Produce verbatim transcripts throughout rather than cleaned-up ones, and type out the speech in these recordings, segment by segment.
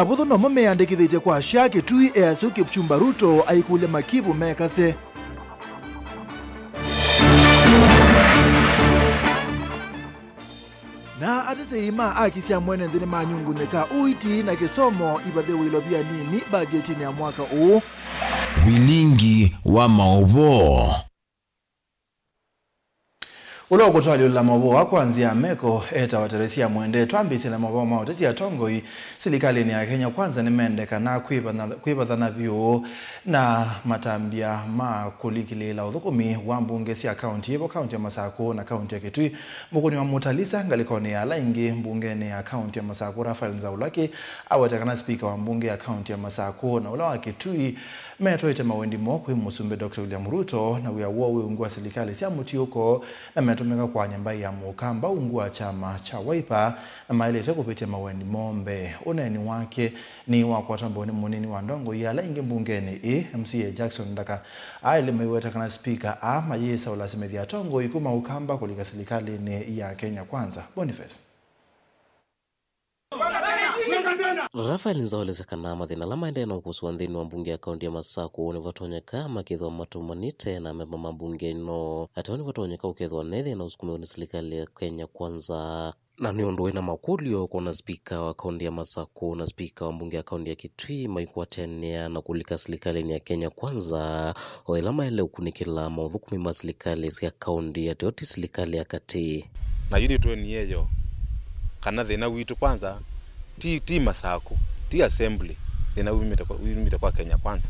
Avũthũ nomo meyandĩkĩthĩtye kwa SHA Kitui, easya Kipchumba Ruto aikũlya makivu mekase. Na atetei ma aki sya mwene nthĩ nĩmanyungunyĩka ũiiti na kĩsomo ivathĩw'o ilovia nini mbajetinĩ ya mwaka ũũ. Vilingi wa maũvoo. Ũla ũkũtwalyũla maũvoo aa kwa nzĩa ya meko etawa Teresia Mwende. Twambĩĩsye na maũvoo ma ũteti. Atongoi silikalĩnĩ ya Kenya Kwanza nĩmendekana kwĩvathana, kwĩvathana vyũ na matambya ma kũlikĩlĩĩla ũthũkũmi wa mbunge sya kaunti ĩvo, kaunti ya Masakũ na kaunti ya Kitui. Mũkũni wa Mutalisa ngalĩkonĩ ya ala aingĩ mbungenĩ ya kaunti ya Masakũ, Raphael Nzaulaki, aweta kana spika wa mbunge ya kaunti ya Masakũ na ũla wa Kitui metwaĩte mawendi moo kwĩ Mũsumbĩ Doctor William Ruto, na wĩa woo wĩ ungu wa silikalĩ sya mũtiũko na metũmĩka kwanya mbaĩ ya Mũkamba ungu wa kyama kya Wiper, na maĩlĩte kũvĩtya mawendi moo mbee. Ũneeni wake nĩwakwatwa mbau nĩ mũnini wa ndongoi ya ala aingĩ mbungenĩ ĩĩ, M C A Jackson Ndaka. Aĩlĩ maiweta kana spika aa mayĩsa ũlasimĩthya atongoi kuma Ũkamba kũlika silikalĩnĩ ya Kenya Kwanza. Boniface. Raphael Nzaulaki aelesya kana mathĩna ala maendee na ũkũsĩwa nthĩnĩ wa mbunge ya kaunti ya Masakũ nĩvatonyeka makethĩwa matũmanĩte na amemba ma mbunge ĩno. Ateo nĩvatonyeka ũkethĩwa ne thĩna ũsukumiwe nĩ silikalĩ ya Kenya Kwanza. Na nĩ ũndũ wĩna makũlyo kwona spika wa kaunti ya Masakũ na spika wa mbunge ya kaunti ya Kitui maikwatĩanĩa na kũlika silikalĩnĩ ya Kenya Kwanza, o ĩla maĩle ũkunĩkĩla maũthũkũmi ma silikalĩ sya kaunti ateo ti silikalĩ ya katĩ. Na yu nĩtwonie yo kana thĩna witũ kwanza ti, ti Masakũ, ti assembly. Thĩna wumĩte kwa, wumĩte kwa Kenya Kwanza.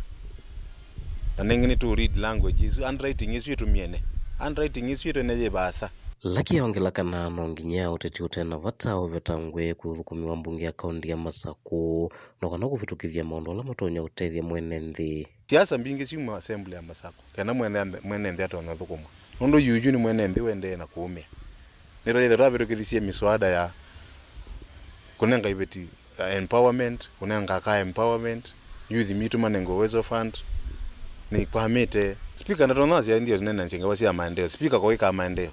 Na nengĩ nĩtũ read language ĩsu, handwriting ĩsu ĩtũmie ne. Handwriting ĩsu ĩtwene yĩ vaasa. Laki aongela kana no nginya ũteti ũte na vata ũvetangwe kwĩ ũthũkũmi wa mbunge ya kaunti ya Masakũ, no kana kũvĩtũkĩthya maũndũ ala matonya ũtethya mwene nthĩ. Siasa mbingĩ syuma assembly ya Masakũ, kana mwene, mwene nthĩ atonya ũthũkũma. Nũndũ yuyu nĩ mwene nthĩ wendee na kũũmĩa. Nĩtwaĩtha twavĩtũkĩthisye miswada ya kũnenga iveti, uh, empowerment, kũnenga aka empowerment, youth mitũ manengwe Uwezo Fund, nĩkwamĩte. Speaker ndatonya asya ndio nene nzĩ ngewa sya maendeleo. Speaker koika maendeleo.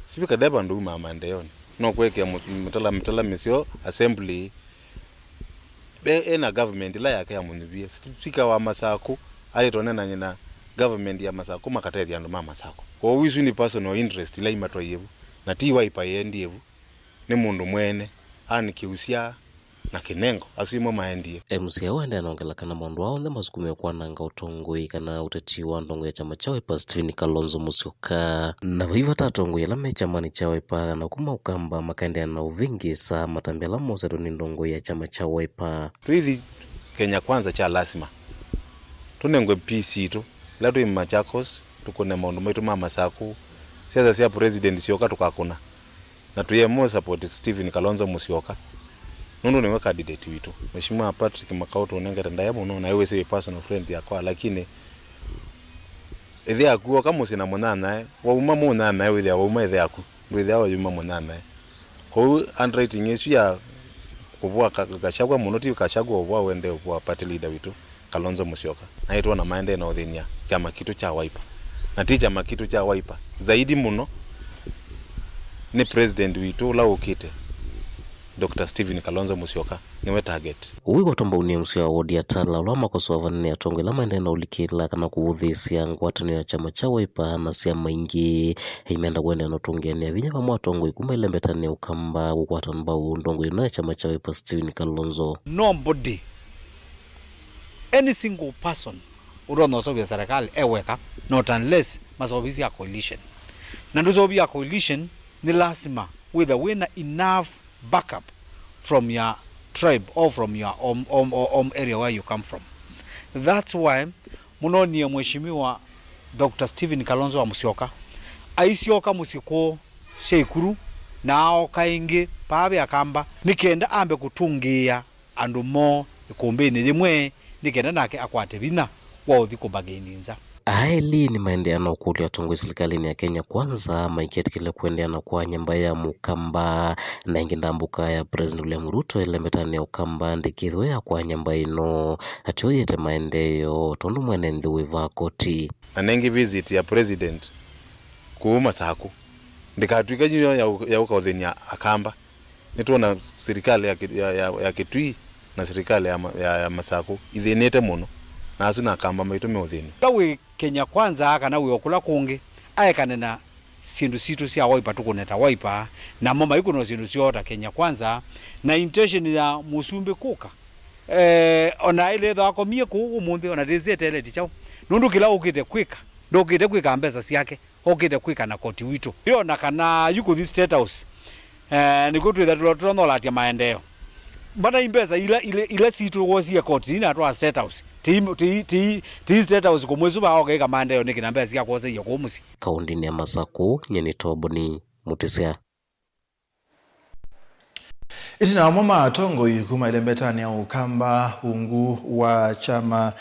Speaker nde vandũ uma maendeoni. No kwekea mũ-, mĩtala, mĩtala mĩseo assembly. E, ena government ĩla yake yamũnyuvie. Speaker wa Masakũ aĩtwe nenanye na government ya Masakũ makatethya andũ ma Masakũ. Kwoou isu nĩ personal interest ila imatwaie vu. Na ti Wiper ĩendie vu. Nĩ mũndũ mwene, Ann Kĩusya na Kĩnengo, asu ĩmwe maendie. M C A ũendee na ongela kana maũndũ aa onthe masukumiwe kwananga ũtongoi kana ũteti wa ndongoi ya kyama kya Wiper Stephen Kalonzo Musyoka. Na vai vata atongoi ala me kyamanĩ kya Wiper na kuma Ũkamba makaendeea na ũvĩngĩĩsa matambya ala mosetwe nĩ ndongoi ya kyama kya Wiper. Twĩthi Kenya Kwanza kya lasima. Tũnengwe peace itũ. Ĩla twĩ Machakos, tũkũne maũndũ maitũ ma Masakũ. Siasa sya president syoka tũkakũna. Na tũyĩe mũ support Stephen Kalonzo Musyoka, nũndũ nĩwe candidate witũ. Mheshimiwa Patrick Makau tũnengete ndaĩa mũno, na wĩsĩ wĩ personal friend yakwa, lakini ĩthe yaku oka mũsyĩ na mũnyanyae, wauma mũnyanyae wĩthĩa wauma ĩthe yaku, ndwĩthĩa wayuma mũnyanyae. Kwoou handwriting ĩsu ya kũvũa Ka-, Gachagua mũno, ti Gachagua ũvũa, wende ũvũa party leader witũ. Kalonzo Musyoka, na nĩtwona maendee na ũthĩny'a kyama kitũ kya Wiper. Na ti kyama kitũ kya Wiper, zaidi mũno nĩ president witũ ũla ũkĩte, Doctor Stephen Kalonzo Musyoka, nĩwe target. Ũu wĩkwatwa mbau nĩ M C A wa ward ya Tala, ũla wamakosoa vanene atongoi ala maendee na ũlikĩla kana kũvũthĩĩsya ngwatanĩo ya kyama kya Wiper na syama ingĩ, aimenda kũendeea na ũtũngĩanĩa vinya vamwe atongoi kuma ĩlembetanĩ ya Ũkamba kũkwata mbau ndongoi ĩno ya kyama kya Wiper Stephen Kalonzo. Nobody, any single person ũtonya ũseũvya serikali e weka, not unless maseũvisye a coalition. Na ndũseũvya a coalition, nĩ lasima wĩthe wĩna enough backup from your tribe or from your home, home, home area where you come from. That's why mũnonie Mheshimiwa Doctor Stephen Kalonzo wa Musyoka aisyoka mũsyĩ kwoo Sheikuru na aoka ĩngĩ paa ve Akamba nĩ kenda ambe kũtũngĩĩa andũ moo ĩkũmbĩnĩ yĩmwe nĩ kenda nake akwate vinya wa ũthi kũbagĩini nza. Aa elĩ nĩmaendeea na ũkũlya atongoi silikalĩnĩ ya Kenya Kwanza maiketĩkĩle kũendeea na kwanya mbaĩ ya Mũkamba, na ĩngĩ ndambũka ya President William Ruto ĩlembetanĩ ya Ũkamba ndĩkĩthwe ya kwanya mbaĩ ĩno, atyoyĩte maendeeo tondũ mwene nthĩ wĩ vaa koti. Na nengĩ visit ya president kũu Masakũ ndĩkatw'ĩke nyio ya, ya ũkaũthĩny'a Akamba. Nĩtwona silikalĩ ya, Ki-, ya, ya, ya Kitui Na serikali ya, ma- ya, ya Masakũ ithĩnĩte mũno, na asu na Akamba maitũ me ũthĩni. Ũla wĩ Kenya Kwanza kana wĩ o kũla kũngĩ, aekane na syĩndũ sitũ sya Wiper, tũkũne ta Wiper, namo maikũna syĩndũ syoo ta Kenya Kwanza, na intention ya mũsumbĩ kũka. Eh, ona ailethwa akomie kũu ũmũnthĩ, ona ndĩsĩ eteeleti kyaũ. Nũndũ kĩla ũkĩte kwĩka, ndũkĩte kwĩka mbesa syake, okĩte kwĩka na koti witũ. Yo na kana yu kũthi State House, eh, nĩkw'o twĩtha tũla tũtonyolatya maendeeo. Mana imbesa ila, ila, ila sitũ wosie koti, nĩ natwaa State House. Ti, ti, ti, ti State House kũmwĩsũva oke ĩka maendeeo nĩkĩ na mbesa sya kwoseie kũu mũsyĩ. Kaũndĩnĩ ya Masakũ, nyie nĩ Toboni Mũtĩsya. Ĩtina amwe ma atongoi kuma ĩlembetanĩ ya Ũkamba ungu wa kyama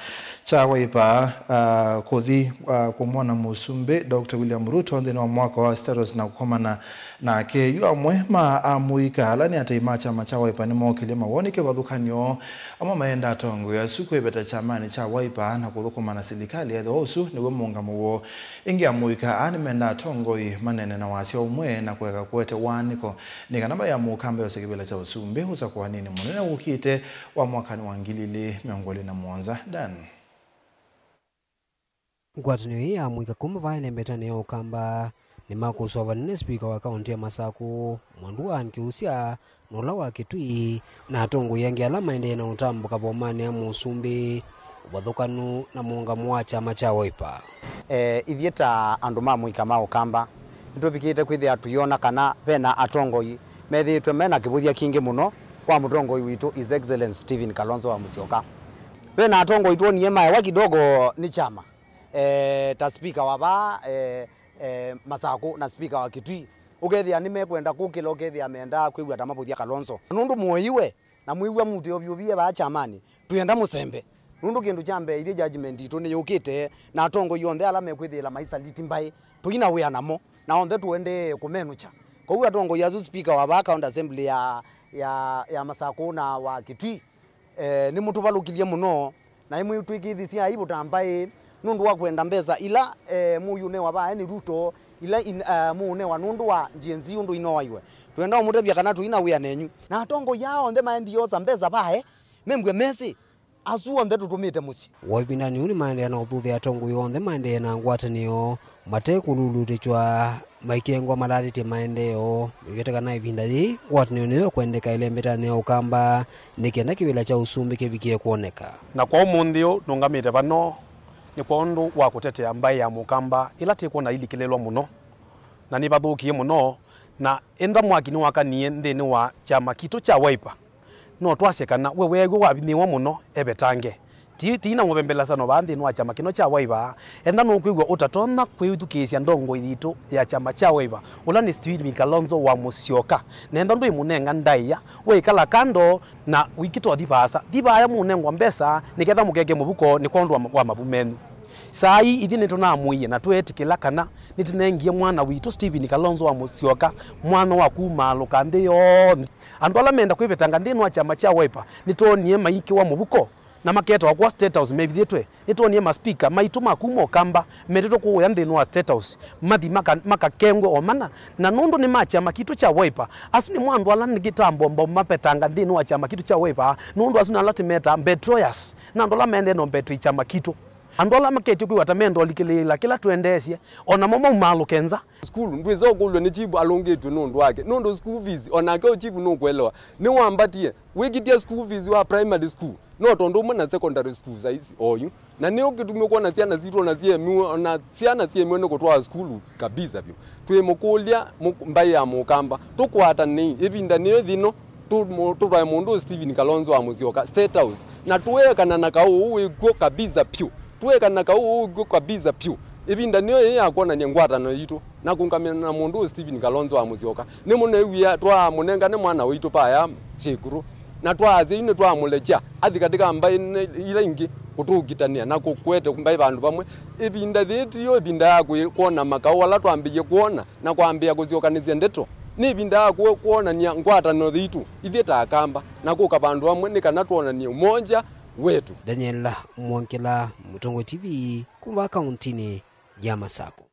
kya Wiper, ah, kũthi, ah, kũmwona Mũsumbĩ Doctor William Ruto nthĩnĩ wa mwako wa State House na kũkomana nake. Yu amwe ma amũika ala nĩ atei ma kyama kya Wiper nĩmookĩlye mawoni kĩvathũkany'o. Amwe mayenda atongoi asu kwĩveta kyamanĩ kya Wiper na kũthũkũma na silikalĩ ethĩwa ũsu nĩw'o mũũngamo woo. Ĩngĩ amũika aa nĩmenda atongoi maneene na wasya ũmwe na kũeka kũete waanĩko nĩ kana mbaĩ ya Mũkamba yose kĩvĩla kya ũsumbĩ ũsakũaninĩ mũnene wũkĩte wa mwakanĩ wa ngili ilĩ mĩongo ĩlĩ na mũonza. Dan. Ngwatanĩo ĩĩ ya amũika kuma vaa ĩlembetanĩ ya Ũkamba nĩmakũsũa vanene spika wa kaũntĩ ya Masakũ, Mwandu wa Ann Kĩusya, na ũla wa Kitui, na atongoi angĩ ala maendee na ũtambũka vomanĩ ya mũsumbĩ, ũvathũkanu na mũũngamo wa kyama kya Wiper. Eh, ithyĩ ta andũ ma mũika ma Ũkamba, nĩtũvikĩte kwĩthĩa tũyona kana vena atongoi methĩĩtwe mena kĩvũthya kingĩ mũno kwa mũtongoi witũ, His Excellency Stephen Kalonzo wa Musyoka. Vena atongoi twonie maewa kidogo nĩ kyama, eh, ta spika wa vaa, eh, eh, Masakũ na spika wa Kitui, ũkethĩa nĩmekwenda kũkĩla, ũkethĩa mendaa kwĩw'a ta mavũthya Kalonzo. Nũndũ mũiwe na mwĩw'a mũtĩ ũvyũvie vaa kyamanĩ, twĩenda mũsembe. Nũndũ kĩndũ kya mbee, ithyĩ judgment itũ nĩyũkĩte, na atongoi onthe ala mekwĩthĩĩla maisaliti mbaĩ, tũina wĩa namo, na onthe tũendee kũmenũkya. Kwoou atongoi asu, spika wa vaa County Assembly ya, ya, ya Masakũ na wa Kitui, eh, nĩmũtũvalũkilye mũno, na ĩmwĩtw'ĩkĩthisye aibu ta mbaĩ nũndũ wa kwenda mbesa ila, eh, mũũnewa vae nĩ Ruto, ila in, eh, mũũnewa nũndũ wa Gen Z ũndũ inoaiwe. Twenda ũmũtavya kana tũina wĩa nenyu. Na atongoi aa onthe maendie osa mbesa vae, membw'e mesĩ, asu onthe tũtũmĩte mũsyĩ. Waivindanĩ ũu nĩmaendeea na ũthuthya atongoi onthe maendee na ngwatanĩo mate kũlulutĩtw'a maikengwa malatĩtye maendeeo. Nĩw'ĩte kana ĩvinda yĩĩ ngwatanĩo nĩyo ĩkwendeka ĩlembetanĩ ya Ũkamba nĩ kenda kĩvĩla kya ũsumbĩ kĩvikĩe kwoneka. Na kwa ũmũnthĩ ũũ nũngamĩte vano nĩ kwa ũndũ wa kũtetea mbaĩ ya Mũkamba ĩla tĩkwona ilikĩlĩlwa mũno na nĩvathũkie mũno, na enda mwaki nĩwakanie nthĩnĩ wa kyama kitũ kya Wiper. No twasye kana we weew'a wavinyĩĩwa mũno, evetange. Ti, tiina mũvembelesano vaa nthĩnĩ wa kyama kĩno kya Wiper, enda nũkwĩw'a ũtatonya kwĩthukĩĩsya ndongoi yitũ ya kyama kya Wiper, ũla nĩ Stephen Kalonzo wa Musyoka. Na enda ndwĩmũnenga ndaĩa, weĩkala kando na wĩkĩtothi vaasa. Thi vaaya mũũnengwa mbesa, nĩ ketha mũkeke mũvuko nĩ kwondũ wa, wa mavu menyu. Saa ii ithyĩ nĩtũnamũie na tweetĩkĩla kana nĩtũnengie mwana witũ Stephen Kalonzo wa Musyoka mwanya wa kumaalũka nthĩ yonthe. Andũ ala menda kwĩvetanga nthĩnĩ wa kyama kya Wiper nĩtwoonie maikĩwa mũvuko na maketawa kwa State House mevithĩtwe. Nĩtwoonie maspika maitũ ma kuma Ũkamba metĩtwe kũũya nthĩnĩ wa State House mathi maka, makakengwe o mana, na nũndũ nĩ ma kyama kitũ kya Wiper, asu nĩmo andũ ala nĩkĩtambombo mapetanga nthĩnĩ wa kyama kitũ kya Wiper, nũndũ asu nĩ ala tũmetaa betrayers, na andũ ala maendee na ũmbetw'ĩ kyama kitũ. Andũ ala maketye kwĩw'a ta menda ũlikĩlĩĩla kĩla twendeesye, o namo maumaalũke nza. Sukulu, ndwĩsa ũkũlw'a nĩ chief alũngĩtw'e nũndũ wake, nũndũ school fees, o nake ũ chief nũkũelewa. Nĩwambatie, wĩkĩtye school fees wa primary school, no tondũ ũmwe na secondary school saizi oyu. Na nĩyo kĩtumi ũkwona syana sitũ ona syemiwe, ona syana syemiwe nĩ kũtwaa sukulu kabisa vyũ. Twĩmũkũlya mũ-, mbaĩ ya Mũkamba, tũkwatanĩi, ĩvinda nĩyo yĩno, tũ-, mũ-, tũtwae mũndũ Stephen Kalonzo wa Musyoka State House, na tũekana na kaũ ũũ wĩ kw'o kabisa pyũ, tũekana na kaũ ũũ wĩ kw'o kabisa pyũ. Ĩvinda nĩyo yĩĩ ya kwonany'a ngwatanĩo yitũ na kũũngamana na mũndũ ũũ Stephen Kalonzo wa Musyoka. Nĩmũneew'ie twamũnengane mwana waitũ vaya Kyĩkũrũ, na twaasya yu nĩtwamũlekya athi katĩ ka mbaĩ ila ingĩ kũtũũkitanĩa na kũkwete mbaĩ vandũ vamwe. Ĩvinda yĩĩ tiyo ĩvinda ya kwĩ-, kwona makaũ ala twambĩĩe kwona na kwambĩĩa kũsyokanĩsya ndeto. Nĩ ĩvinda ya kũ-, kwonany'a ngwatanĩo yitũ ithyĩ ta Akamba na kũka vandũ vamwe nĩ kana twonany'e ũmonja wetu. Daniel Mwongela, Mũtongoi T V, kuma kaũntinĩ ya Masakũ.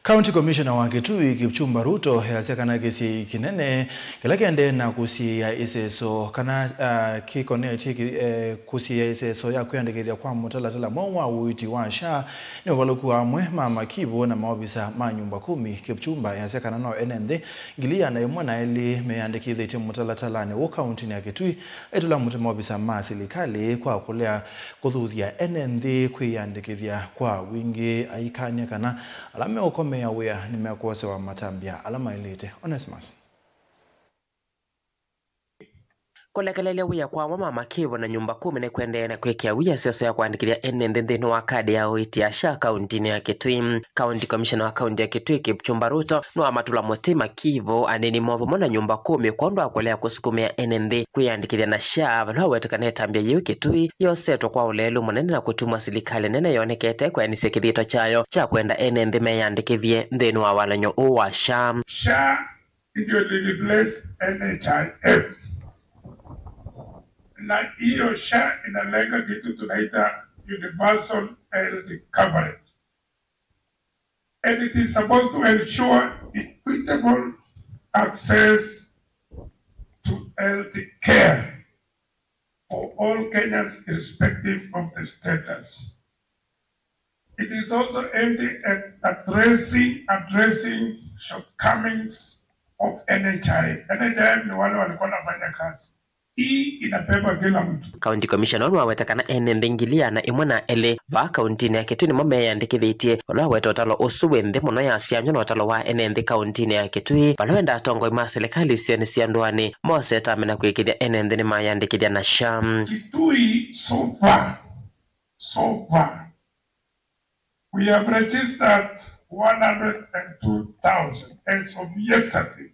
County Commissioner wa Kitui, Kipchumba Ruto, easya kana kĩsiĩi kĩnene kĩla kĩendee na kũsiĩĩa ĩseso kana, ah, kĩkonetye kĩ-, eh, kũsiĩĩa ĩseso ya kwĩandĩkĩthya kwa mũtalatala mweũ wa ũiiti wa SHA nĩ ũvalũku wa amwe ma makivũ na maovisa ma nyũmba kumi. Kipchumba easya kana no ene nthĩ ngili ĩana ĩmwe na elĩ meyandĩkĩthĩtye mũtalatalanĩ ũũ kauntinĩ ya Kitui, aitũla mũtĩ maovisa ma silikalĩ kwa kũlea kũthuthya ene nthĩ kwĩyandĩkĩthya kwa wingĩ, aikany'a kana ala meũkomeea wĩa nĩmekwosewa matambya ala maĩlĩte. Onesmus. Kũlekelelya wĩa kwa amwe ma makivũ na nyũmba kumi nĩ kũendee na kwĩkĩa wia siasa ya kũandĩkĩthya ene nthĩ nthĩnĩ wa kadi ya ũiiti ya SHA kauntinĩ ya Kitui. County Commissioner wa kaunti ya Kitui, Kipchumba Ruto, nĩwamatũla mũtĩ makivũ, anini moo vamwe na nyũmba kumi kwondũ wa kũlea kũsukumĩa ene nthĩ kwĩyandĩkĩthya na SHA, vala waweta kana ĩtambya yĩu Kitui yosetwe kwa ũleelu mũnene na kũtumwa silikalĩ nene yonekete kwĩanĩsya kĩthito kyayo kya kwenda ene nthĩ meyandĩkĩthye nthĩnĩ wa walany'o ũũ wa SHA. SHA ndio ilireplace NHIF. Na hiyo SHA inalenga kitu tunaita universal health coverage. And it is supposed to ensure equitable access to health care for all Kenyans irrespective of the status. It is also aimed at addressing, addressing shortcomings of NHIF. NHIF ni wale walikuwa wanafanya kazi. Hii inabeba kila mtu. County Commissioner nĩwaweta kana ene nthĩ ngili ĩana ĩmwe na elĩ vaa kauntinĩ ya Kitui nĩmo meyandĩkĩthĩtye, vala waweta ũtalo ũsu wĩ nthĩ mũno ya syany'o na ũtalo wa ene nthĩ kauntinĩ ya Kitui, vala wenda atongoi ma silikalĩ isionĩ sya ndũanĩ mose ĩtambya na kũĩkĩĩthya ene nthĩ nĩmayandĩkĩthya na SHA. Kitui so far, so far, we have registered one hundred and two thousand as of yesterday.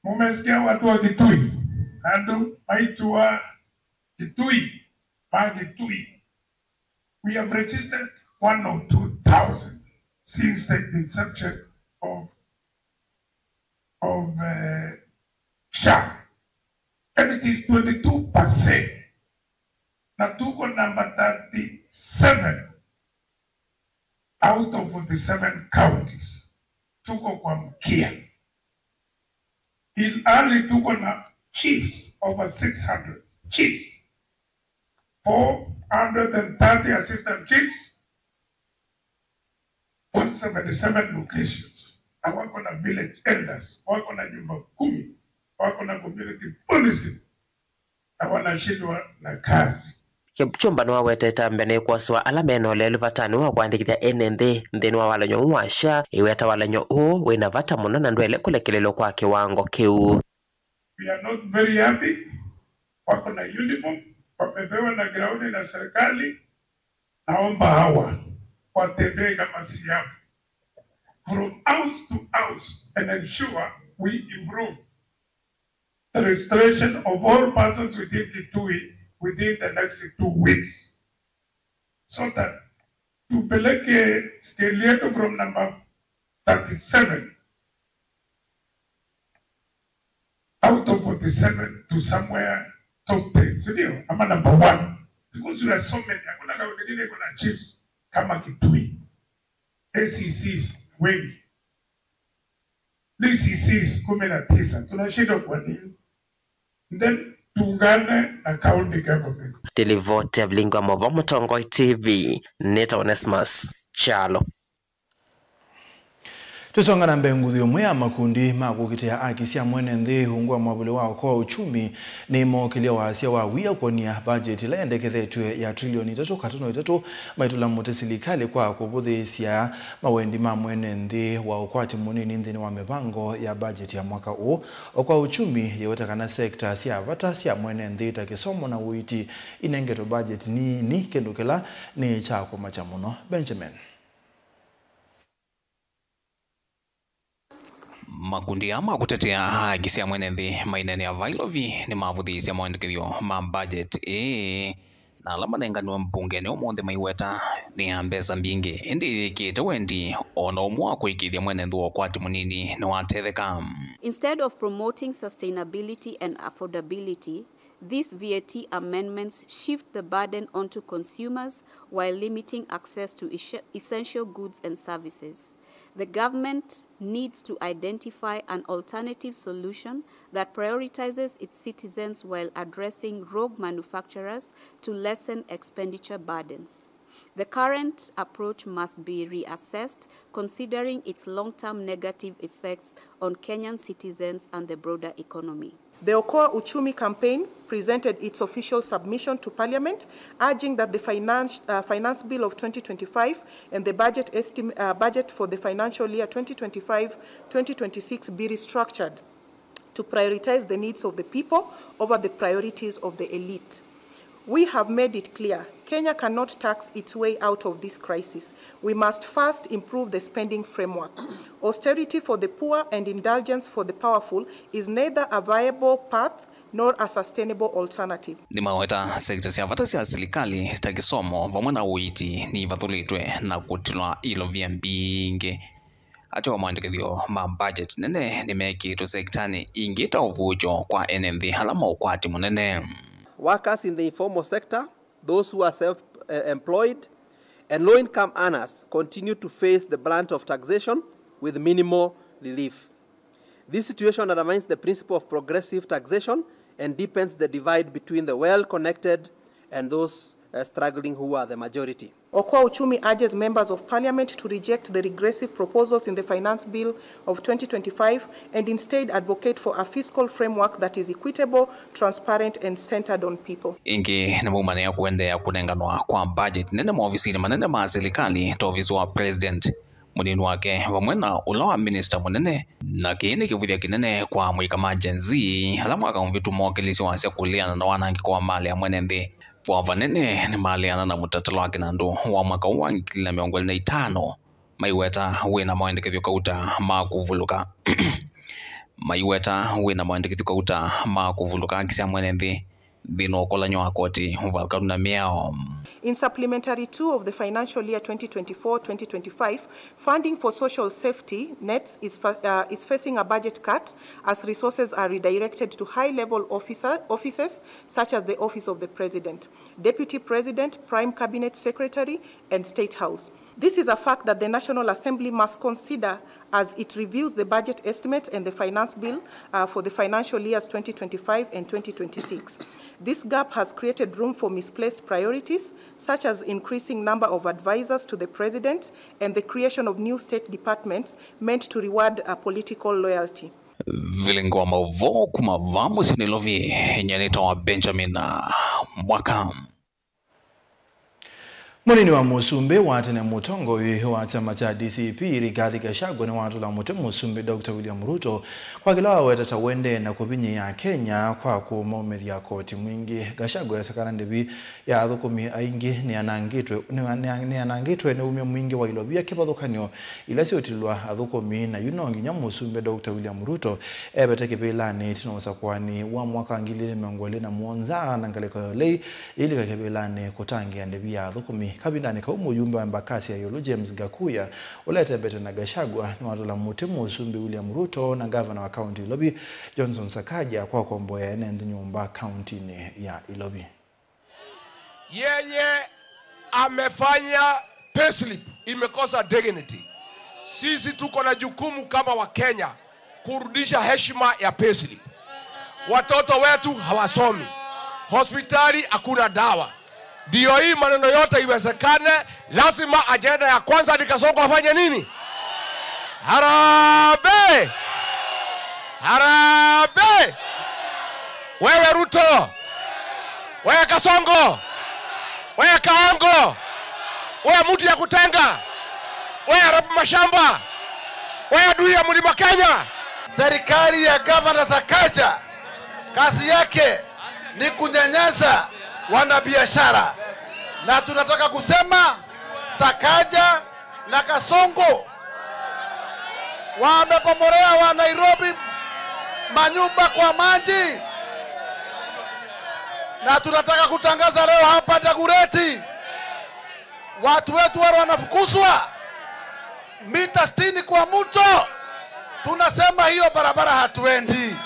Mumesikia watu wa Kitui? Andũ maitũ wa Kitui, ma Kitui. We have registered one oh two thousand since the inception of, of, uh, SHA. And it is twenty-two percent. Na tuko namba thirty-seven out of forty-seven counties. Tuko kwa mkia. Ilhali tuko na chiefs over six hundred. Chiefs. Four hundred and thirty assistant chiefs. One seventy-seven locations. Na wako na village elders, wako na nyumba kumi, wako na community policy, na wanashindwa na kazi. Kipchumba nĩwawetete mbee nĩ kwosewa ala mena ũlelu vatanĩ wa kũandĩkĩthya ene nthĩ nthĩnĩ wa walany'o ũũ wa SHA, ĩweta walany'o ũũ wĩna vata mũno na ndwaĩle kũlekelelw'a kwa kĩwango kĩu. We are not very happy. Wako na uniform, wamepewa na ground na serikali. Naomba hawa watembee kama siafu from house to house and ensure we improve the registration of all persons within Kitui within the next two weeks, so that tupeleke scale yetu from number thirty-seven out of forty-seven to somewhere top ten, si ndio? Ama number one, because we are so many. Hakuna kaunti nyingine iko na chiefs kama Kitui. A C Cs wengi, D C Cs kumi na tisa. Tunashindwa kwa nini? Then tuungane na county government. Ndilivoti ya Vilingi wa Mauvoo, Mũtongoi T V, nĩtawa Onesmus Kyalo. Tũsonga na mbee, nguthu ĩmwe ya makundi ma kũkitĩa aki sya mwene nthĩ ungu wa mwavuli wa Okoa Uchumi nĩmookĩlya wasya wa wia kwony'a bajeti ĩla yendekethetw'e ya trilioni itatũ katono itatũ, maitũla mũtĩ silikalĩ kwa kũvũthĩĩsya mawendi ma mwene nthĩ wa ũkwati mũnini nthĩnĩ wa mĩvango ya bajeti ya mwaka ũũ. Okoa Uchumi yĩweta kana sekta sya vata sya mwene nthĩ ta kĩsomo na ũiiti inengetwe bajeti nini, kĩndũ kĩla nĩ kya kũmakya mũno. Benjamin. Makundi aa ma kũtetea haki sya mwene nthĩ maineenea vaa Ilovi nĩmavũthĩĩsye maandĩkĩthyo ma budget ĩĩ, na ala manenganiwe mbungeni ũmũnthĩ maiweta nĩ ya mbesa mbingĩ, ĩndĩ yĩkĩte wendi o na ũmwe wa kũĩkĩĩthya mwene nthĩ wa ũkwati mũnini nĩwatetheka. Instead of promoting sustainability and affordability, These V A T amendments shift the burden onto consumers while limiting access to es-, essential goods and services. The government needs to identify an alternative solution that prioritizes its citizens while addressing rogue manufacturers to lessen expenditure burdens. The current approach must be reassessed, considering its long-term negative effects on Kenyan citizens and the broader economy. The Okoa Uchumi campaign presented its official submission to Parliament, urging that the finance, uh, Finance Bill of twenty twenty-five and the budget estim-, uh, budget for the financial year twenty twenty-five twenty twenty-six be restructured to prioritize the needs of the people over the priorities of the elite. We have made it clear Kenya cannot tax its way out of this crisis. We must first improve the spending framework. Austerity for the poor and indulgence for the powerful is neither a viable path nor a sustainable alternative. Nĩmaweta sekita sya vata sya silikalĩ ta kĩsomo vamwe na ũiiti nĩivathũlĩtwe na kũtilwa ilovia mbingĩ. Ateo maandĩkĩthyo ma budget nene nĩmekĩĩtwe sekitanĩ ingĩ ta ũvuũkyo kwa ene nthĩ ala ma ũkwati mũnene. Workers in the informal sector, those who are self-employed, and low-income earners continue to face the brunt of taxation with minimal relief. This situation undermines the principle of progressive taxation and deepens the divide between the well-connected and those, uh, struggling, who are the majority. Okoa Uchumi urges members of parliament to reject the regressive proposals in the Finance Bill of twenty twenty-five and instead advocate for a fiscal framework that is equitable, transparent, and centered on people. Ĩngĩ nĩmaumanĩa kũendeea kũnenganwa kwa budget nene maovisinĩ manene ma silikalĩ ta ovisi wa president, mũnini wake, vamwe na ũla wa minista mũnene, na kĩĩ nĩ kĩvũthya kĩnene kwa amũika ma Gen Z, ala mwaka mũvĩtu mookilisye wasya kũleana na wanangĩko wa malĩ ya mwene nthĩ. Vaa vanene nĩmaleana na mũtatala wa kĩnandũ wa mwaka ũũ wa ngili na mĩongo ĩlĩ na itano, maiweta wĩna maendekethyo kauta ma kũvulũka. Maiweta wĩna maendekethyo kauta ma kũvulũka haki sya mwene nthĩ nthĩnĩ wa ũkolany'o wa koti, ũvalũkanu na mĩao. In supplementary two of the financial year twenty twenty-four twenty twenty-five, funding for social safety nets is fa-, uh, is facing a budget cut as resources are redirected to high-level officer, offices such as the Office of the President, Deputy President, Prime Cabinet Secretary, and State House. This is a fact that the National Assembly must consider as it reviews the budget estimates and the finance bill, uh, for the financial years twenty twenty-five and twenty twenty-six. This gap has created room for misplaced priorities, such as increasing number of advisors to the president and the creation of new state departments meant to reward, uh, political loyalty. Vilingi wa maũvoo kuma vaa mũsyĩ Nairobi, nyie nĩtawa Benjamin Mwaka. Mũnini wa mũsumbĩ wa tene, mũtongoi wa kyama kya D C P, Rigathi Gachagua, nĩwatũla mũtĩ mũsumbĩ Doctor William Ruto kwa kĩla waweta ta ũendee na kũvinyĩĩa Akenya kwa kũmaumĩthya koti mwingĩ. Gachagua esakana ndĩvi ya athũkũmi aingĩ nĩyanangĩtwe, nĩya-, nĩya-, nĩyanangĩtwe nĩ umya mwingĩ wa ilovia kĩvathũkany'o ila syũtilwa athũkũmi, na yu no nginya mũsumbĩ Doctor William Ruto evete kĩvĩlanĩ ĩtina wa ũsakũani wa mwaka wa ngili ilĩ mĩongo ĩlĩ na mũonza na ngalĩko ya ũlei yĩilika kĩvĩlanĩ kũtangĩĩa ndĩvi ya athũkũmi. Kavindanĩ kau, mũyumbe wa Embakasi ya Ĩũlũ James Gakuya, ũla etembete na Gachagua, nĩwatũla mũtĩ mũsumbĩ William Ruto na ngavana wa kaunti ya Ilovi Johnson Sakaja kwa kũkomboea ene nthĩ nyũmba kauntinĩ ya Ilovi. Yeye amefanya payslip imekosa dignity. Sisi tuko na jukumu kama Wakenya kurudisha heshima ya payslip. Watoto wetu hawasomi, hospitali hakuna dawa. Ndio hii maneno yote iwezekane, lazima ajenda ya kwanza ni Kasongo afanye nini? Harambee! Harambee! Wewe Ruto, wewe Kasongo, wewe Kaongo, wewe mtu ya kutenga, wewe Arap Mashamba, wewe adui ya Mlima Kenya. Serikali ya Gavana Sakaja kazi yake ni kunyanyasa wanabiashara, na tunataka kusema Sakaja na Kasongo wamebomorea wa Nairobi manyumba kwa maji, na tunataka kutangaza leo hapa Dagoretti, watu wetu wale wanafukuzwa mita sitini kwa mto, tunasema hiyo barabara hatuendi.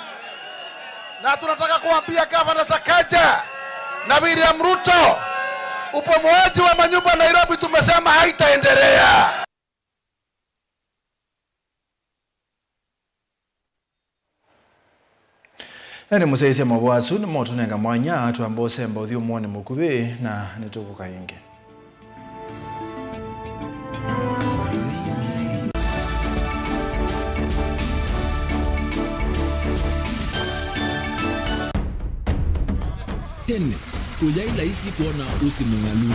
Na tunataka kuambia Gavana Sakaja na William Ruto, ubomoaji wa manyumba Nairobi tumesema haitaendelea. Na nĩ mũsyaĩĩsya maũvoo asu nĩmo tũnenga mwanya twamba ũsemba ũthyũmũonĩ mũkuvĩ na nĩtũkũka ĩngĩ. Tene, ũyaĩ laisi kwona ũsĩ mũng'alu.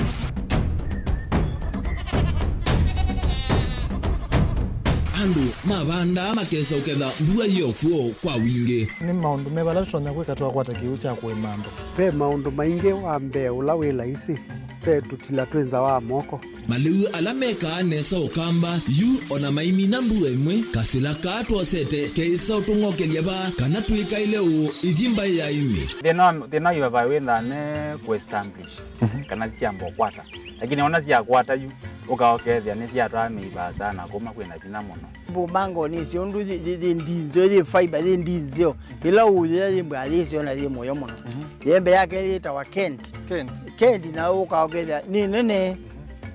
Andũ mavandaa makesa ũketha mbua yĩ o kw'o kwa wingĩ. Nĩ maũndũ meva ala tũtonya kwĩka twakwata kĩw'ũ kya kũĩma andũ? Ve maũndũ maingĩ. Wa mbee ũla wĩ laisi, ve tũtila twĩ nza wa moko. Malĩu ala mekaa nesa Ũkamba, yu o na maimina mbua ĩmwe, kasĩla kaa twosete keĩsa ũtũng'okelya vaa kana twĩkaĩle ũũ ithi mbaĩ ya ĩmĩ. Thĩna wa, thĩna yu vai wĩthaa me kũ establish, mhm, kana syamba ũkwata. Lakini ona syakwata yu, ũka ũkethĩa nĩsyatwaa mĩivaa sana kuma kwĩna vinya mũno. Mbumangoni icio ũndũ yĩ, yĩ, yĩ ndinzeo, yĩ fiber, yĩ ndinzeo. Ĩla ũyĩa yĩ mbwa yĩseo na yĩ mũyo mũno. Mhm. Yembe yake yĩtawa Kent. Kent. Kent na ũka ũkethĩa nĩ nene.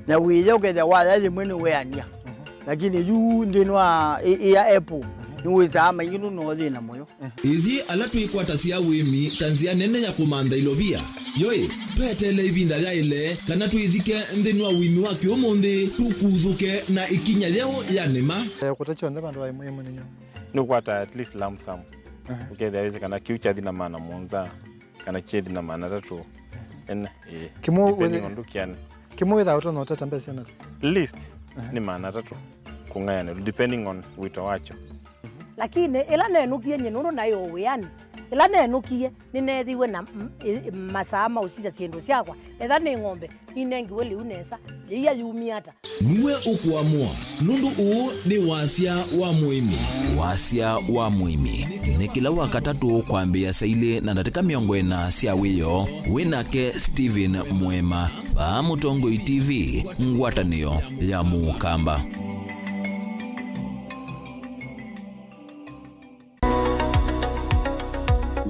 Na wĩya ũkethĩa waya yĩmwe nĩ weania. Mhm. Lakini yu nthĩnĩ wa ĩ, ĩ ya apple, mhm, nĩ wĩsaa maingĩ nũno thĩna mũyo. Ithyĩ ala twĩkwatasya ũĩmi ta nzĩa nene ya kũmantha ilovia, yoĩ, tweteele ĩvinda yaĩle kana twĩthike nthĩnĩ wa ũĩmi wa kĩũmũnthĩ, tũkuthũke na ĩkinya yeũ ya nĩma. Eh, kũta kyonthe vandũ va ĩmwe ĩmwe nĩ nyũmba. Nĩ ũkwata at least lump sum. Aha. Ũkethĩa wĩsĩ kana kĩu kyathi na maana mũonza, kana kyethi na maana atatũ. Ene, ĩĩ. Kĩmwe depending wĩthĩ- on ndũkĩanĩ. Kĩmwe wĩthaa ũtonya ũteta mbesa na least, aha, nĩ maana atatũ kũng'ayanĩlwa, depending on wĩto wakyo. Lakini ĩla nenũkie nyie nũndũ naĩ o wĩanĩ, ĩla nenũkie nĩneethiwe na m-, ĩ-, masaa ma ũsisya syĩndũ syakwa, etha nĩ ng'ombe, ninengiwe lĩu nesa, yĩia yumie ata? Nue ũkũamũa, nũndũ ũũ nĩ Wasya wa Mũĩmi. Wasya wa Mũĩmi nĩ kĩla Wakatatũ kwambĩĩa saa ilĩ na ndatĩka mĩongo ĩna sya wĩoo. Wĩ nake Stephen Mwema vaa Mũtongoi T V, ngwatanĩo ya Mũkamba.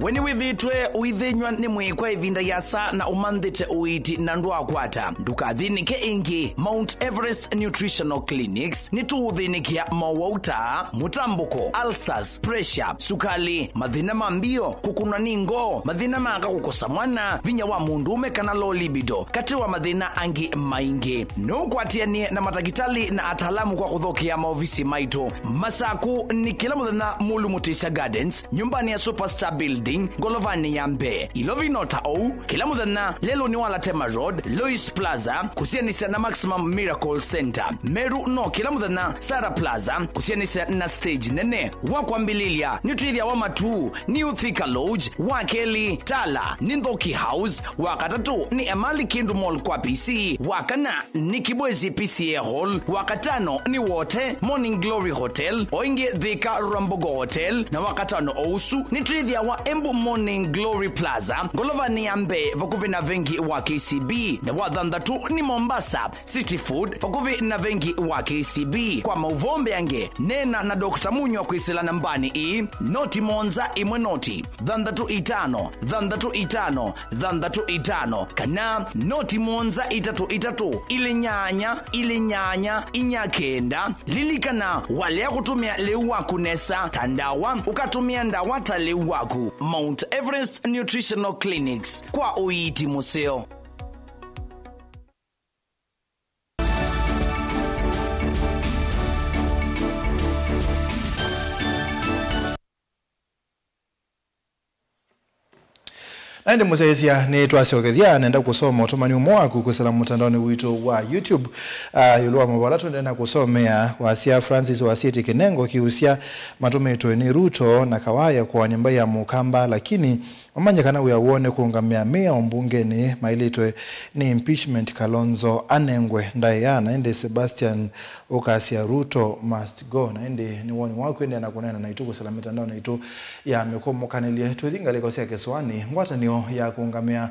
We nĩwĩthĩĩtwe ũithĩnyw'a nĩ mwĩĩ kwa ĩvinda yĩasa na ũmanthĩte ũiiti na ndwaakwata? Ndũkathĩnĩke ĩngĩ. Mount Everest Nutritional Clinics nĩtũũthĩnĩkĩa mowau ta mũtambũko, ulcers, pressure, sukali, mathĩna ma mbio, kũkũnwa nĩ ngoo, mathĩna ma aka kũkosa mwana, vinya wa mũndũũme kana low libido, katĩ wa mathĩna angĩ maingĩ. No ũkwatĩanĩe na matakĩtalĩ na ataalamu kwa kũthokea maovisi maitũ. Masaku nĩ kĩla mũthenya Mulu Mutisya Gardens, nyũmbanĩ ya Superstar Building, ngolovanĩ ya mbee. Ilovi no ta ũu, kĩla mũthenya lelũnĩ wa Latema Road, Lois Plaza, kũsianĩsya na Maximum Miracle Center. Meru no kĩla mũthenya Sarah Plaza, kũsianĩsya na stage nene. Wa kwambĩlĩlya, nĩtwĩthĩawa Matuu, New Thika Lodge, wa kelĩ, Tala, nĩ Nthoki House, wa katatũ, nĩ Emali Kindu Mall kwa P C, wa kana, nĩ Kibwezi P C A Hall, wa katano nĩ Wote Morning Glory Hotel, o ĩngĩ Thika Rwambogo Hotel, na wa katano o ũsu nĩtwĩthĩawa Embu Morning Glory Plaza, ngolovanĩ ya mbee vakuvĩ na vengi wa K C B, na wa thanthatũ nĩ Mombasa City Food vakuvĩ na vengi wa K C B. Kwa maũvoo mbeange, neena na Doctor Munywa kwĩsĩla nambanĩ ĩĩ, noti mũonza ĩmwe noti, thanthatũ itano, thanthatũ itano, thanthatũ itano, kana noti mũonza itatũ itatũ, ilĩ nyanya, ilĩ nyanya, inya kenda. Lilikana, walea kũtũmĩa lĩu waku nesa ta ndawa, ũkatũmĩa ndawa ta lĩu waku. Mount Everest Nutritional Clinics, kwa ũiiti mũseo. Na ĩndĩ mũsyaĩĩsya, nĩtwasyokethya, nenda kũsoma ũtũmani ũmwe waku kwĩsĩla mũtandaonĩ witũ wa YouTube, ah, ĩũlũ wa maũvoo ala tũendee na kũsomea. Wasya Francis Wasiti Kĩnengo kĩusya, matũmĩtwe nĩ Ruto na Kawaya kũanĩa mbaĩ ya Mũkamba, lakini mamanye kana wĩa woo nĩ kũũngamĩa mĩao mbungenĩ, maĩlĩtwe nĩ impeachment, Kalonzo anengwe ndaĩa, na ĩndĩ Sebastian ũkasya Ruto must go. Na ĩndĩ nĩ woni waku, ĩndĩ na kũneena naitũ kwĩsĩla mĩtandaonĩ itũ ya mĩkũmũkanĩlye. Twĩthi ngalĩko sya kĩsũanĩ, ngwatanĩo ya kũũngamĩa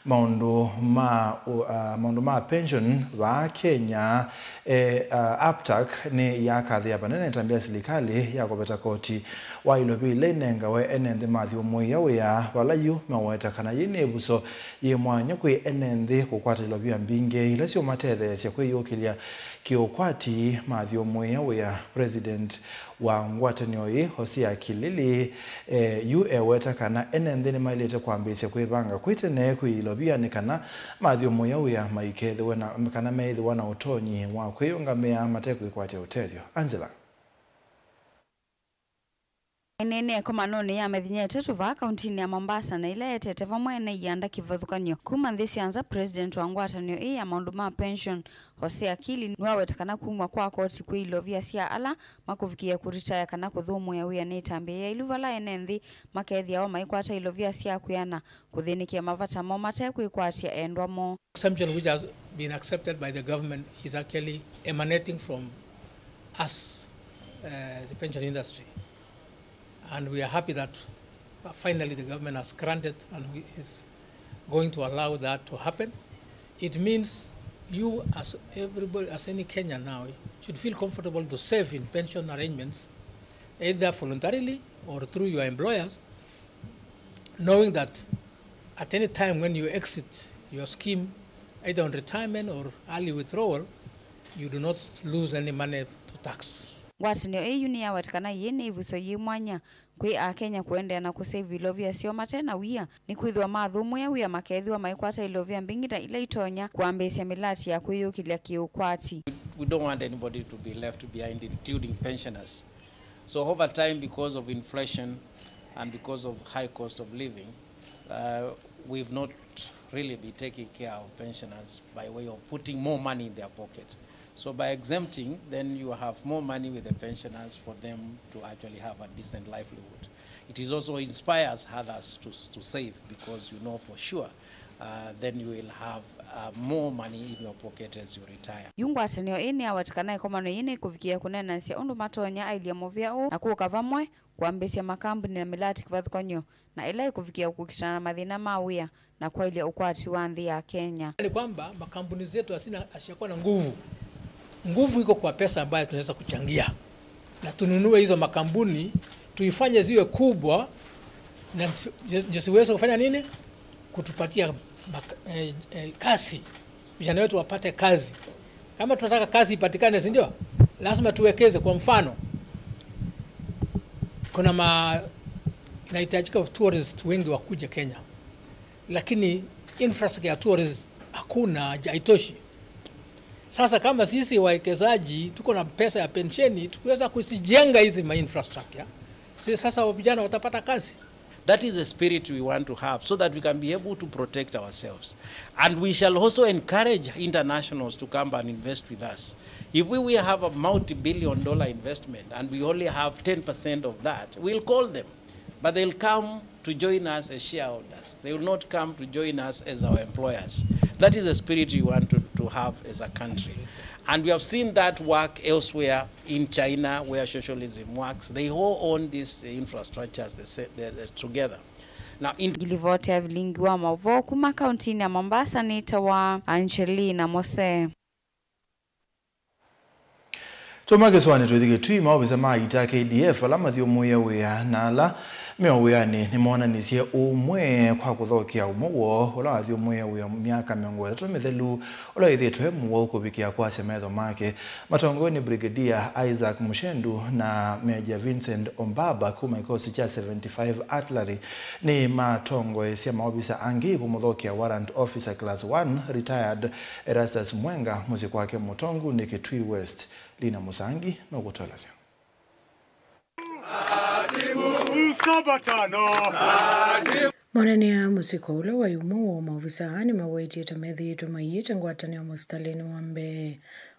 Maũndũ ma ũ-, a, maũndũ ma pension vaa Kenya, e, a, APTAC nĩ yakathĩa vanene ĩtambya ya silikalĩ ya kũveta koti wa ilovia ila inengawe ene nthĩ mathyũmũĩa wĩa, vala yu meweta kana yĩ nĩ ĩvuso yĩ mwanya kwĩ ene nthĩ kũkwata ilovia mbingĩ ila syũmatetheesya kwĩyũkĩlya kĩũkwati mathyũmũĩa wĩa. President wa ngwatanĩo ĩĩ, Hosea Kilili, e, yu eweta kana ene nthĩ nĩmaĩlĩte kwambĩĩsya kwĩvanga kwĩ tene kwĩ ilovia nĩ kana mathyũmũĩa wĩa maikethĩwe na kana meĩthĩwa na ũtonyi wa kwĩyũngamĩa matekwĩkwatya ũtethyo. Angela. Ĩneene ĩkomanonĩ ya mĩthenya ĩtatũ vaa kauntinĩ ya Mombasa na ĩla ĩetete vamwe ene ianda kĩvathũkany'o kuma nthĩ sya nza, President wa ngwatanĩo ĩĩ ya maũndũ ma pension, Hosea Kili, nĩwaweta kana kumw'a kwa koti kwĩ ilovia sya ala makũvikĩĩa kũritaya kana kũthũmũĩa wĩa nĩ ĩtambya yailu vala ene nthĩ makethĩawa maikwata ilovia sya kwĩana kũthĩnĩkĩa mavata moo matekwĩkwatya endwa moo. Exemption which has been accepted by the government is actually emanating from us, uh, the pension industry. And we are happy that, uh, finally the government has granted and we, is going to allow that to happen. It means you, as everybody, as any Kenyan now, should feel comfortable to save in pension arrangements, either voluntarily or through your employers, knowing that at any time when you exit your scheme, either on retirement or early withdrawal, you do not lose any money to tax. Ngwatanĩo ĩĩ yu nĩyaweta kana yĩĩ nĩ ĩvuso yĩ mwanya kwĩ Akenya kũendeea na kũsave ilovia syoo mate na wia, nĩkwĩthĩwa mathũmũĩa wia makeethĩwa maikwata ilovia mbingĩ na ila itonya kũambĩĩsya mĩlati ya kwĩyũkĩlya kĩũkwati. We don't want anybody to be left behind, including pensioners. So over time, because of inflation and because of high cost of living, uh, we've not really been taking care of pensioners by way of putting more money in their pocket. So by exempting, then you have more money with the pensioners for them to actually have a decent livelihood. It is also inspires others to, to save because you know for sure, uh, then you will have, uh, more money in your pocket as you retire. Yu ngwatanĩo ĩĩ nĩyaweta kana ĩkomano yĩĩ nĩkũvikĩĩa kũneenanĩsya ũndũ matonya ailye mũvea ũũ na kũka vamwe kũambĩĩsya makambuni na mĩlati kĩvathũkany'o na ĩla ĩkũvikĩĩa kũkitana na mathĩna ma wĩa na kwaĩlya ũkwati wa nthĩ ya Kenya. Ni kwamba makampuni zetu hazina, hazitakuwa na nguvu. Nguvu iko kwa pesa ambayo tunaweza kuchangia. Na tununue hizo makampuni, tuifanye ziwe kubwa, na zi-, ndio ziweze kufanya nini? Kutupatia mak-, eh, eh, kazi. Vijana wetu wapate kazi. Kama tunataka kazi ipatikane, si ndio? Lazima tuwekeze. Kwa mfano, kuna ma-, inahitajika tourist wengi wakuje Kenya. Lakini infrastructure ya tourist hakuna, haitoshi. Sasa kama sisi wawekezaji tuko na pesa ya pensheni, tukiweza kuzijenga hizi ma infrastructure, si sasa vijana watapata kazi? That is the spirit we want to have so that we can be able to protect ourselves. And we shall also encourage internationals to come and invest with us. If we, we have a multi-billion dollar investment and we only have ten percent of that, we'll call them. But they'll come to join us as shareholders. They will not come to join us as our employers. That is the spirit we want to, to have as a country. And we have seen that work elsewhere in China, where socialism works. They all own these infrastructures they say, they, they, together. Now, in Ngilivoti ya vilingi wa maũvoo kuma kauntinĩ ya Mombasa nĩtawa Angelina Mose. Tuma kĩsũanĩ tũithi Kĩtui, maovisa ma ita K D F ala mathyũmũĩe wĩa na ala me o wĩanĩ nĩmoonanisye ũmwe kwa kũthokea ũmwe woo ũla wathyũmũĩe wĩa myaka mĩongo ĩtatũ mĩthelu, ũla wĩthĩĩtwe mũwau kũvikĩa kwasya metho make. Matongoew'e nĩ Brigadier Isaac Mushendu na Major Vincent Ombaba kuma kĩkosi kya seventy-five Artillery nĩmatongoesya maovisa angĩ kũmũthokea Warrant Officer Class one, retired Erastus Mwenga mũsyĩ kwake Mũtongunĩ, Kitui West. Lina Musangi nũkũtũelesya. Mũnene mũsiko ũla waĩ ũmwe wa maovisa aa nĩmawetie ta methĩĩtwe maiĩte ngwatanĩo mũsitalĩnĩ wa mbee,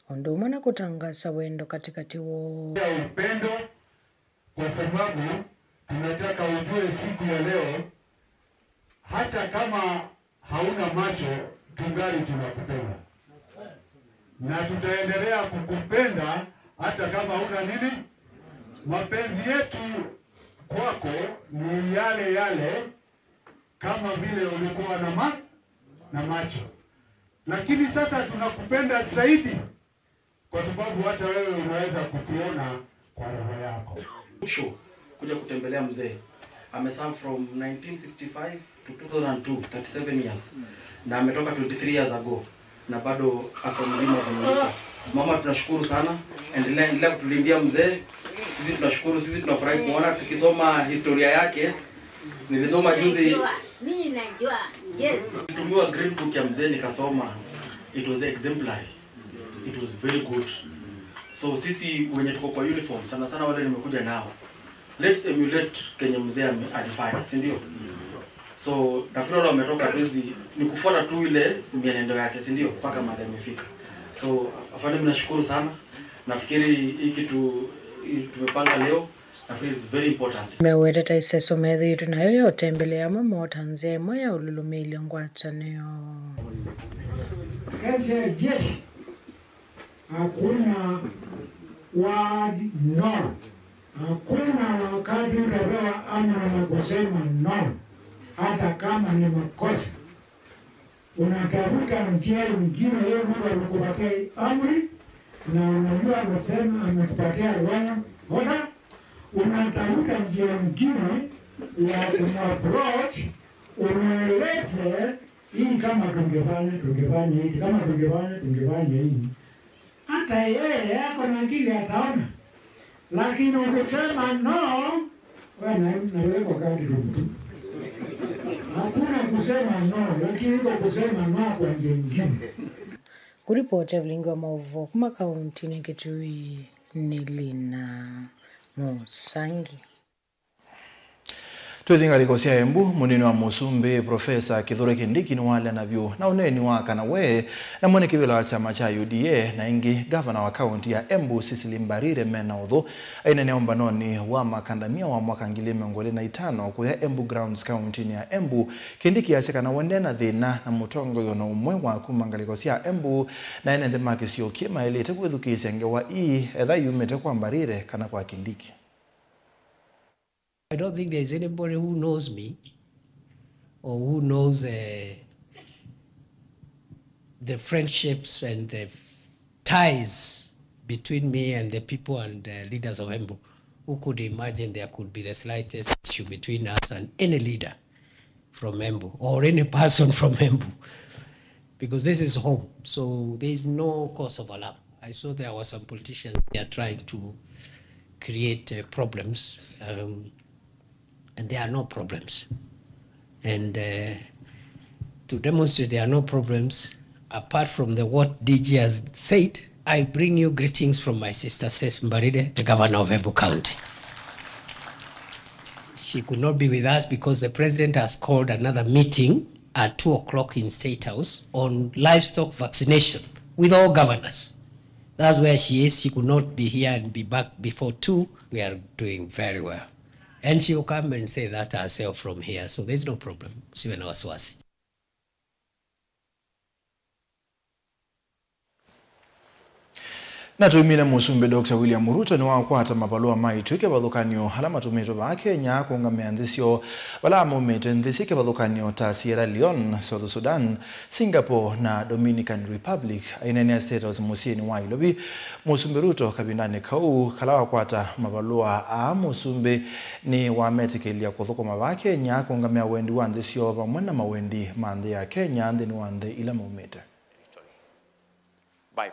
ũndũ ũmwe na kũtangaasa wendo katĩkatĩ woo. Ya upendo, kwa sababu tunataka ujue siku ya leo, hata kama hauna macho, tungali tunakupenda. Na tutaendelea kukupenda hata kama hauna nini. Mapenzi yetu kwako ni yale yale kama vile ulikuwa na ma-, na macho, lakini sasa tunakupenda zaidi kwa sababu hata wewe unaweza kutuona kwa roho yako. Mwisho kuja kutembelea mzee. Ameserve from nineteen sixty-five to two thousand two, thirty-seven years. Na ametoka twenty-three years ago. Na bado ako mzima vile yuko. Mama, tunashukuru sana. Endelea, endelea kutulindia mzee. Sisi tunashukuru, sisi tunafurahi kuona tukisoma historia yake. Nilisoma juzi. Najua. Mimi najua. Yes. Nilitumiwa green book ya mzee nikasoma. It was exemplary. It was very good. So sisi wenye tuko kwa uniform, sana sana wale nimekuja nao, let's emulate kenye mzee ame- alifanya, si ndio? So nafikiri wale wametoka juzi ni kufuata tu ile mienendo yake, si ndio? Mpaka mahali amefika. So afande, mimi nashukuru sana. Nafikiri hii kitu hii tumepanga leo, nafikiri it's very important. Mewetete ĩseso methĩĩtwe nayo ya ũtembelea amwe mota nzĩa ĩmwe ya ũlũlũmĩĩlyo ngwatanĩo. Kazi ya jeshi, hakuna word no. Hakuna wakati utapewa amri na kusema no, hata kama ni makosa. Unatafuta njia nyingine, yeye Mungu amekupatia amri, na unajua amesema, amekupatia law and order. Unatafuta njia nyingine ya kumapproach, umweleze hii, kama tungefanya, tungefanya hivi, kama tungefanya, tungefanya hivi. Hata yeye ako na akili ataona. Lakini ukisema no, wewe na, na wewe kwa kadi tu. Hakuna kusema no, lakini iko kusema no kwa njia nyingine. Kũripoti ya vilingi wa maũvoo kuma kauntinĩ Kitui nĩ Lina Mũsangi. Twĩthi ngalĩko sya Embu, mũnini wa mũsumbĩ, Profesa Kithure Kindiki nĩwaleana vyũ na ũneeni wa kana we na mwene kĩvĩla wa kyama kya U D A na ĩngĩ ngavana wa kaunti ya Embu, Cecily Mbarire, me na ũthũ. Aineenea ũmbanonĩ wa makandamia wa mwaka ngili ilĩ mĩongo ĩlĩ na itano kũya Embu Grounds, kauntinĩ ya Embu, Kindiki asya kana we nde na thĩna na mũtongoi o na ũmwe wa kuma ngalĩko sya Embu, na ene nthĩ ma kĩsio kĩ maĩlĩte kwĩthukĩĩsya ngewa ii, etha yumĩte kwa Mbarire kana kwa Kindiki. I don't think there is anybody who knows me or who knows, uh, the friendships and the ties between me and the people and, uh, leaders of Embu who could imagine there could be the slightest issue between us and any leader from Embu or any person from Embu, because this is home, so there is no cause of alarm. I saw there were some politicians here trying to create, uh, problems, um, and there are no problems. And, uh, to demonstrate there are no problems, apart from the, what D G has said, I bring you greetings from my sister, Cecily Mbarire, the governor of Embu County. She could not be with us because the president has called another meeting at two o'clock in State House on livestock vaccination with all governors. That's where she is. She could not be here and be back before two. We are doing very well. And she will come and say that herself from here. So there's no problem. Usiwe na wasiwasi. Na tũimine, Mũsumbĩ Doctor William Ruto nĩwakwata mavalũa maitũ kĩvathũkany'o ala matũmĩtwe vaa Kenya kũũngamĩa nthĩ syoo vala maumĩte, nthĩ syĩ kĩvathũkany'o ta Sierra Leone, South Sudan, Singapore na Dominican Republic. Aineenea State House mũsyĩnĩ wa Nairobi, Mũsumbĩ Ruto kavindanĩ kau kala wakwata mavalũa aa, Mũsumbĩ nĩwametĩkĩlya kũthũkũma vaa Kenya kũũngamĩa wendi wa nthĩ syoo vamwe na mawendi ma nthĩ ya Kenya nthĩnĩ wa nthĩ ila maumĩte. Bye.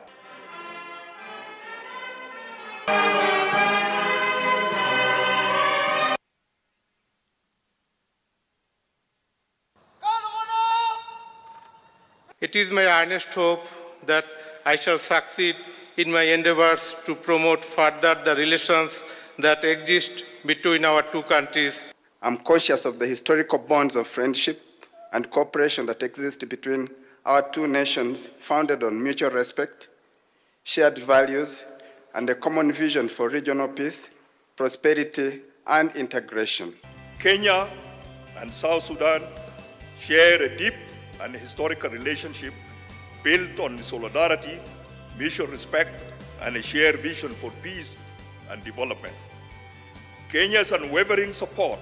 It is my earnest hope that I shall succeed in my endeavors to promote further the relations that exist between our two countries. I'm conscious of the historical bonds of friendship and cooperation that exist between our two nations, founded on mutual respect, shared values, and a common vision for regional peace, prosperity, and integration. Kenya and South Sudan share a deep and historical relationship built on solidarity, mutual respect, and a shared vision for peace and development. Kenya's unwavering support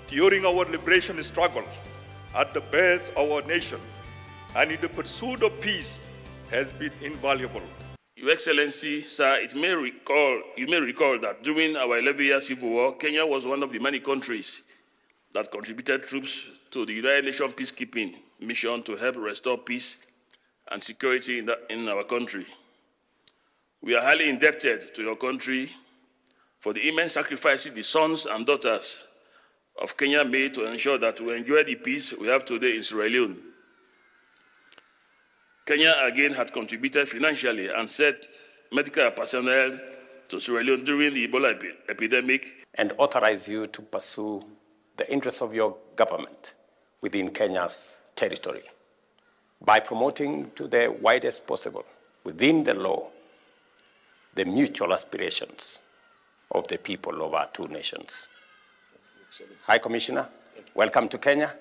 during our liberation struggle at the birth of our nation and in the pursuit of peace has been invaluable. Your Excellency, sir, it may recall, you may recall that during our eleven-year civil war, Kenya was one of the many countries that contributed troops to the United Nations peacekeeping mission to help restore peace and security in, the, in our country. We are highly indebted to your country for the immense sacrifices the sons and daughters of Kenya made to ensure that we enjoy the peace we have today in Sierra Leone. Kenya again had contributed financially and sent medical personnel to Sierra Leone during the Ebola epi-, epidemic. And authorize you to pursue the interests of your government within Kenya's territory by promoting to the widest possible within the law the mutual aspirations of the people of our two nations. High Commissioner, welcome to Kenya.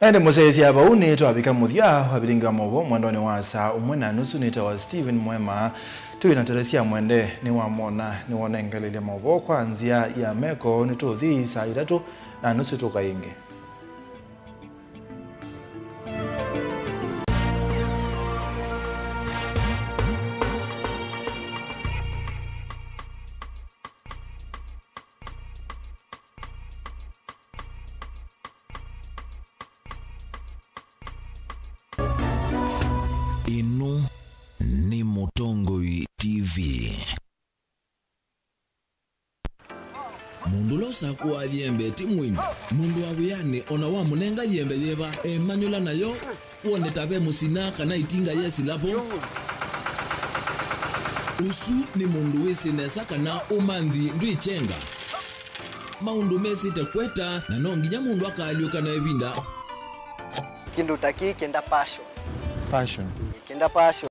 Na ĩndĩ mũsyaĩĩsya vau nĩtwavika mũthya wa vilingi wa maũvoo mwendonĩ wa saa ũmwe na nusu. Nĩtawa Stephen Mwema. Twĩ na ndeto sya mwende nĩwamona nĩwonengelelya maũvoo kwa nzĩa ya meko. Nĩtũthi saa itatũ na nusu tũka ĩngĩ. Ĩno nĩ Mũtongoi T V. Mũndũ ũla ũsakũaa yembe ti mũimbi. Mũndũ wa wĩanĩ o na wamũnenga yembe yĩva, emanyũla nayo, wone ta ve mũsina kana ĩtinga yesĩla vo. Ũsu nĩ mũndũ wĩsĩ nesa kana ũmanthi ndwĩkyenga. Maũndũ mesĩte kweta, na no nginya mũndũ akaalyũka na ĩvinda. Kĩndũ ta kĩĩ kĩenda passion. Passion. Kĩenda passion.